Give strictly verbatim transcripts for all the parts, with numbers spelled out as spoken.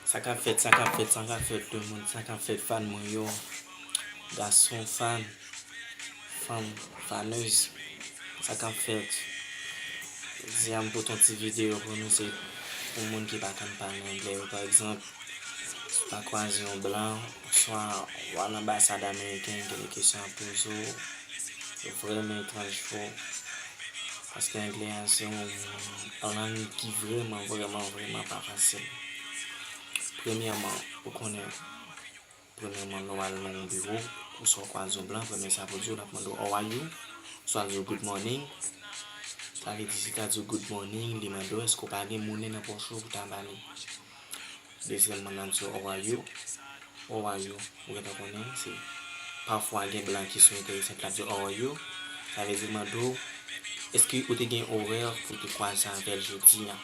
Sa k ap fèt, sa k ap fèt, sa k ap fèt, lemonn, sa k ap fèt, fan mwen yo. Gason fan, fanm fanèz, sa k ap fèt. Jodi a m pote yon ti videyo pou nou, se pou moun ki pa konn pale anglè yo, pa egzanp, si w ta kwaze yon blan, oswa w al anbasad ameriken, gen de kesyon ap poze w, yo vrèman etranj pou ou. Paske anglè a se yon lang ki vrèman, vrèman, vrèman pa fasil. Premyèman, ou konnen, premyèman, lè w al nan yon biwo, oswa w kwaze yon blan, premye sa pou di w, l ap mande w, "How are you?" Oswa l di w, "Good morning." Sa vle di, si l ta di w, "Good morning," li mande w, èske w pa gen monnen nan pòch ou pou ta ba li? Dezyèmman, l ap di w, "How are you?" "How are you?" Ou gentan konnen, se pafwa gen blan ki sou entèresan, l ap di w, "How are you?" Sa vle di, l mande w, èske ou te gen orè pou w te kwaze avè l jodi a?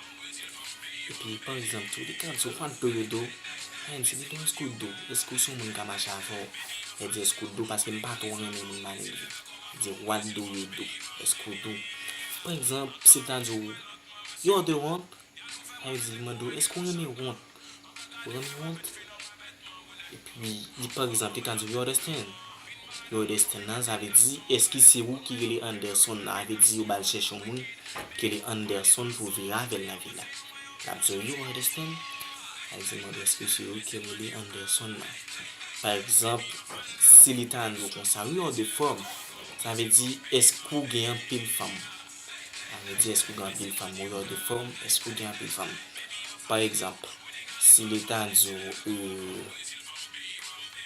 Epi, pa egzanp, tou, li ka di w, "What do you do?" Sa vle di, èske w do? Èske w se yon moun ka mache avè w? Sa vle di, èske w do? Paske m pa twò renmen moun malelve. Li di, "What do you do?" Èske w do? Pa egzanp, si l ta di w, "You are the one." Sa vle di, li mande w, èske w renmen wont? Ou renmen wont? Epi, li, pa egzanp, li ka di w, "You understand?" "You understand" nan, sa vle di, èske se ou ki rele Anderson nan? Sa vle di, yo ba l chèche yon moun ki rele Anderson pou vire avè l nan vil la. L ap di w, "You understand?" Sa vle di, mande w, èske se ou ki rele Anderson nan? Pa egzanp, si li ta di w konsa, "We are the firm." Sa vle di, èske w gen anpil fanm? Sa vle di, èske w gen anpil fanm? We are the firm, èske w gen anpil fanm? Pa egzanp, si li ta di w, euh,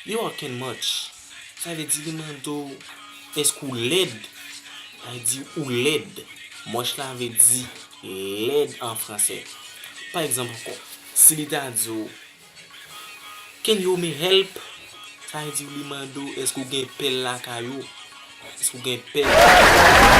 "You are can much." Sa vle di, li mande w, èske w lèd? Sa vle di, ou lèd. Much la vle di lèd an fransè. Pa egzanp ankò, si li ta di w, "Can you me help?" Sa vle di, li mande w, èske w gen pèl lakay ou? Èske w gen pèl?